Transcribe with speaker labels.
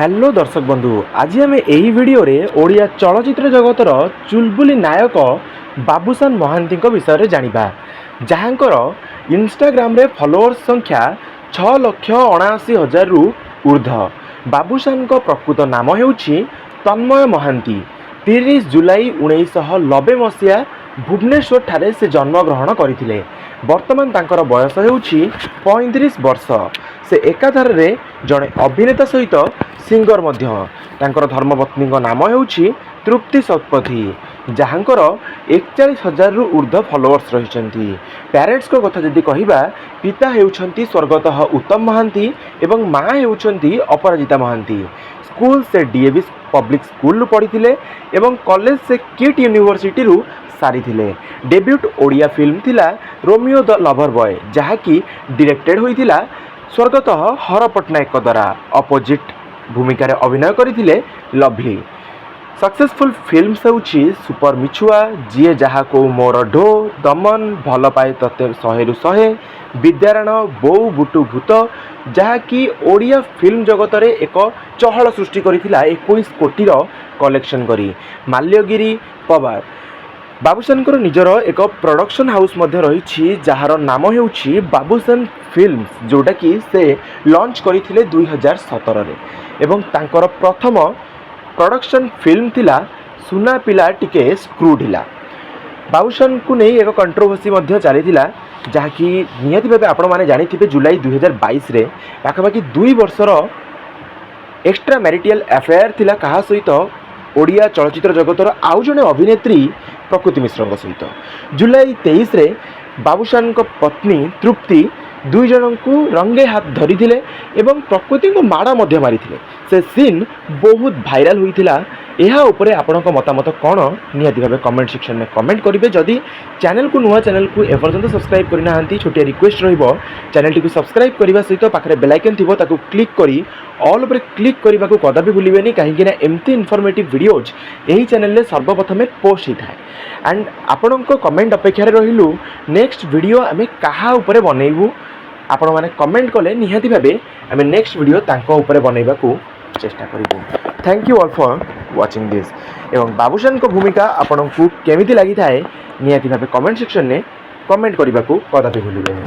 Speaker 1: Hello ଦର୍ଶକ ବନ୍ଧୁ, ଆଜି ଆମେ ଏହି ଭିଡ଼ିଓରେ ଓଡ଼ିଆ ଚଳଚ୍ଚିତ୍ର ଜଗତର ଚୁଲବୁଲି ନାୟକ ବାବୁସାନ ମହାନ୍ତିଙ୍କ ବିଷୟରେ ଜାଣିବା, ଯାହାଙ୍କର ଇନଷ୍ଟାଗ୍ରାମରେ ଫଲୋଅର୍ସ ସଂଖ୍ୟା 6,79,000ରୁ ଉର୍ଦ୍ଧ୍ୱ। ବାବୁସାନଙ୍କ ପ୍ରକୃତ ନାମ ହେଉଛି ତନ୍ମୟ ମହାନ୍ତି। 30 ଜୁଲାଇ 1990 ମସିହା ଭୁବନେଶ୍ୱରଠାରେ ସେ ଜନ୍ମଗ୍ରହଣ କରିଥିଲେ। ବର୍ତ୍ତମାନ ତାଙ୍କର ବୟସ ହେଉଛି 35 ବର୍ଷ। ସେ ଏକାଧାରରେ ଜଣେ ଅଭିନେତା ସହିତ ସିଙ୍ଗର ମଧ୍ୟ। ତାଙ୍କର ଧର୍ମପତ୍ନୀଙ୍କ ନାମ ହେଉଛି ତୃପ୍ତି ଶତପଥୀ, ଯାହାଙ୍କର 41,000ରୁ ଉର୍ଦ୍ଧ୍ୱ ଫଲୋଅର୍ସ ରହିଛନ୍ତି। ପ୍ୟାରେଣ୍ଟସ୍ଙ୍କ କଥା ଯଦି କହିବା, ପିତା ହେଉଛନ୍ତି ସ୍ୱର୍ଗତଃ ଉତ୍ତମ ମହାନ୍ତି ଏବଂ ମା ହେଉଛନ୍ତି ଅପରାଜିତା ମହାନ୍ତି। ସ୍କୁଲ ସେ ଡିଏଭି ପବ୍ଲିକ୍ ସ୍କୁଲରୁ ପଢ଼ିଥିଲେ ଏବଂ କଲେଜ ସେ କିଟ୍ ୟୁନିଭର୍ସିଟିରୁ ସାରିଥିଲେ। ଡେବ୍ୟୁଟ୍ ଓଡ଼ିଆ ଫିଲ୍ମ ଥିଲା ରୋମିଓ ଦ ଲଭର ବୟ, ଯାହାକି ଡିରେକ୍ଟେଡ଼ ହୋଇଥିଲା ସ୍ୱର୍ଗତଃ ହର ପଟ୍ଟନାୟକଙ୍କ ଦ୍ୱାରା। ଅପୋଜିଟ୍ ଭୂମିକାରେ ଅଭିନୟ କରିଥିଲେ ଲଭଲି। ସକ୍ସେସଫୁଲ୍ ଫିଲ୍ମସ୍ ହେଉଛି ସୁପର ମିଛୁଆ, ଯିଏ ଯାହା କହୁ, ମୋର ଢୋ, ଦମନ, ଭଲ ପାଏ ତତେ 100ରୁ 100, ବିଦ୍ୟାରାଣ, ବୋଉ ବୁଟୁ ଭୂତ, ଯାହାକି ଓଡ଼ିଆ ଫିଲ୍ମ ଜଗତରେ ଏକ ଚହଳ ସୃଷ୍ଟି କରିଥିଲା 21 କୋଟିର କଲେକ୍ସନ୍ କରି, ମାଲ୍ୟଗିରି, ପବାର। ବାବୁସାନଙ୍କର ନିଜର ଏକ ପ୍ରଡକ୍ସନ୍ ହାଉସ୍ ମଧ୍ୟ ରହିଛି, ଯାହାର ନାମ ହେଉଛି ବାବୁସାନ ଫିଲ୍ମସ୍, ଯେଉଁଟାକି ସେ ଲଞ୍ଚ କରିଥିଲେ 2017ରେ ଏବଂ ତାଙ୍କର ପ୍ରଥମ ପ୍ରଡକ୍ସନ୍ ଫିଲ୍ମ ଥିଲା ସୁନା ପିଲା ଟିକେ ସ୍କ୍ରୁ ଢିଲା। ବାବୁସାନଙ୍କୁ ନେଇ ଏକ କଣ୍ଟ୍ରୋଭର୍ସି ମଧ୍ୟ ଚାଲିଥିଲା, ଯାହାକି ନିହାତି ଭାବେ ଆପଣମାନେ ଜାଣିଥିବେ। ଜୁଲାଇ 2022ରେ ପାଖାପାଖି 2 ବର୍ଷର ଏକ୍ସଟ୍ରା ମ୍ୟାରିଟାଲ୍ ଆଫେୟାର ଥିଲା। କାହା ସହିତ? ଓଡ଼ିଆ ଚଳଚ୍ଚିତ୍ର ଜଗତର ଆଉ ଜଣେ ଅଭିନେତ୍ରୀ ପ୍ରକୃତି ମିଶ୍ରଙ୍କ ସହିତ। ଜୁଲାଇ 23ରେ ବାବୁସାନଙ୍କ ପତ୍ନୀ ତୃପ୍ତି ଦୁଇ ଜଣଙ୍କୁ ରଙ୍ଗେ ହାତ ଧରିଥିଲେ ଏବଂ ପ୍ରକୃତିଙ୍କୁ ମାଡ଼ ମଧ୍ୟ ମାରିଥିଲେ। ସେ ସିନ୍ ବହୁତ ଭାଇରାଲ ହୋଇଥିଲା। ଏହା ଉପରେ ଆପଣଙ୍କ ମତାମତ କ'ଣ, ନିହାତି ଭାବେ କମେଣ୍ଟ ସେକ୍ସନରେ କମେଣ୍ଟ କରିବେ। ଯଦି ଚ୍ୟାନେଲକୁ ନୂଆ, ଚ୍ୟାନେଲକୁ ଏପର୍ଯ୍ୟନ୍ତ ସବସ୍କ୍ରାଇବ୍ କରିନାହାନ୍ତି, ଛୋଟିଆ ରିକ୍ୱେଷ୍ଟ ରହିବ, ଚ୍ୟାନେଲଟିକୁ ସବସ୍କ୍ରାଇବ୍ କରିବା ସହିତ ପାଖରେ ବେଲ୍ ଆଇକନ୍ ଥିବ, ତାକୁ କ୍ଲିକ୍ କରି ଅଲ୍ ଉପରେ କ୍ଲିକ୍ କରିବାକୁ କଦାପି ଭୁଲିବେନି, କାହିଁକିନା ଏମିତି ଇନଫର୍ମେଟିଭ୍ ଭିଡ଼ିଓଜ୍ ଏହି ଚ୍ୟାନେଲରେ ସର୍ବପ୍ରଥମେ ପୋଷ୍ଟ ହୋଇଥାଏ। ଆଣ୍ଡ ଆପଣଙ୍କ କମେଣ୍ଟ ଅପେକ୍ଷାରେ ରହିଲୁ। ନେକ୍ସଟ ଭିଡ଼ିଓ ଆମେ କାହା ଉପରେ ବନେଇବୁ, ଆପଣମାନେ କମେଣ୍ଟ କଲେ ନିହାତି ଭାବେ ଆମେ ନେକ୍ସଟ ଭିଡ଼ିଓ ତାଙ୍କ ଉପରେ ବନେଇବାକୁ ଚେଷ୍ଟା କରିବୁ। Thank you all for watching this. ଏବଂ ବାବୁସାନଙ୍କ ଭୂମିକା ଆପଣଙ୍କୁ କେମିତି ଲାଗିଥାଏ, ନିହାତି ଭାବେ କମେଣ୍ଟ ସେକ୍ସନରେ କମେଣ୍ଟ କରିବାକୁ କଦାପି ଭୁଲିବେନି।